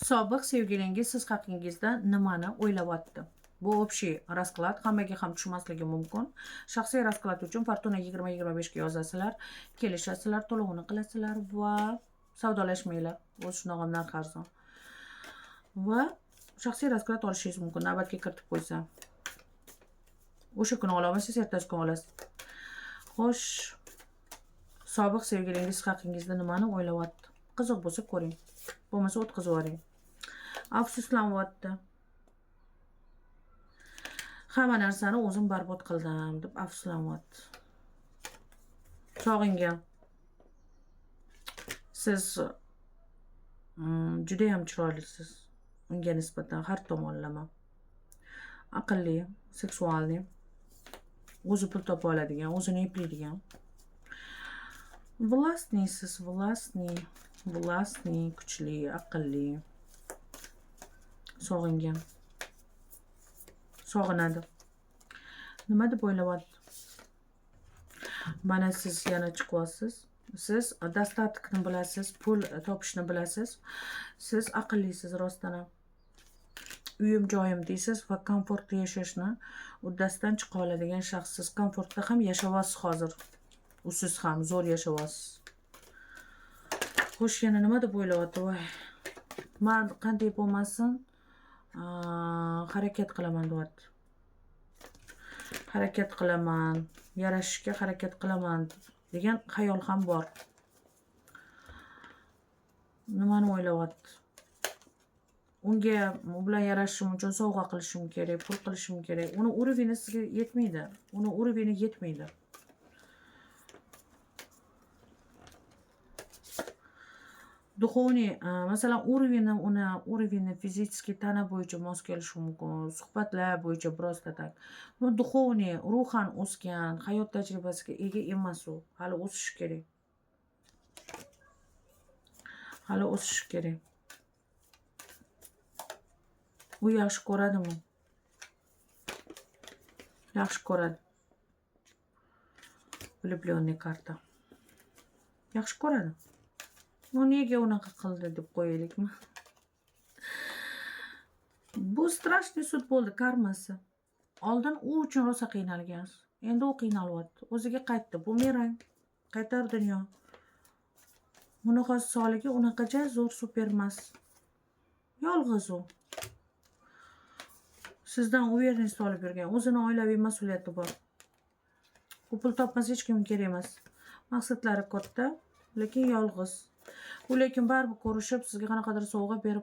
Sobiq sevgilingiz siz haqingizda nimani o'ylayapti? Bu общий расклад, hammaga ham tushmasligi mumkin. Shaxsiy расклад uchun Fortuna 2025 ga yozasizlar, kelishasizlar, to'lovini qilasizlar va savdolashmanglar. O'zi shunaqa narx arzon. Va shaxsiy расклад olishingiz mumkin, navbatga kiritib qo'ysa. O'sha kuni ololmasangiz, ertasi kuni olasiz. Xo'sh, sobiq sevgilingiz haqingizda nimani o'ylayapti? Qiziq bo'lsa ko'ring. Bo'lmasa o'tkazib yuboring. Afsuslanyapti. Hamma narsani o'zim barbod qildim deb afsuslanyapti. Sog'ingan. Siz judayam chiroylisiz unga nisbatan har tomonlama. Aqlli, сексуальный, o'zi pul topa oladigan, o'zini eplaydigan. Властный siz, властный, властный, kuchli, aqlli. Sog'ingan. Sog'inadi. Nima deb o'ylayapti? Mana siz yana chiqyapsiz. Siz достаток ni bilasiz, pul topishni bilasiz. Siz aqllisiz rostdan ham. Uyim, joyim deysiz va komfortda yashashni uddasidan chiqa oladigan shaxssiz. Komfortda ham yashayapsiz hozir. Usiz ham zo'r yashayapsiz. Xo'sh, yana nima deb o'ylayapti? Voy. Man qanday bo'lmasin, harakat qilaman deyapti. Harakat qilaman, yarashishga harakat qilaman degan xayol ham bor. Nimani o'ylayapti? Unga, u bilan yarashishim uchun sovg'a qilishim kerak, pul qilishim kerak. Uni уровень i sizga yetmaydi. Uni уровень i yetmaydi. Духовный, masalan, уровень i uni уровень i физический tana bo'yicha mos kelishi mumkin, suhbatlar bo'yicha просто так. Но духовный, ruhan o'sgan, hayot tajribasiga ega emas u. Hali o'sishi kerak. Hali o'sishi kerak. U yaxshi ko'radimi? Yaxshi ko'radi. Влюблённый karta. Yaxshi ko'radi. U nega unaqa qildi deb qo'yaylikmi? Bu страшный суд bo'ldi, karmasi. Oldin u uchun rosa qiynalgansiz. Endi u qiynalyapti. O'ziga qaytdi. Bumerang. Qaytar dunyo. Uni hozir sog'ligi unaqacha zo'r super emas. Yolg'iz u. Sizdan уверенность olib yurgan. O'zini oilaviy mas'uliyati bor. U pul topmasa hech kimga kerak emas. Maqsadlari katta, lekin yolg'iz. U lekin baribir ko'rishib, sizga qanaqadir sovg'a berib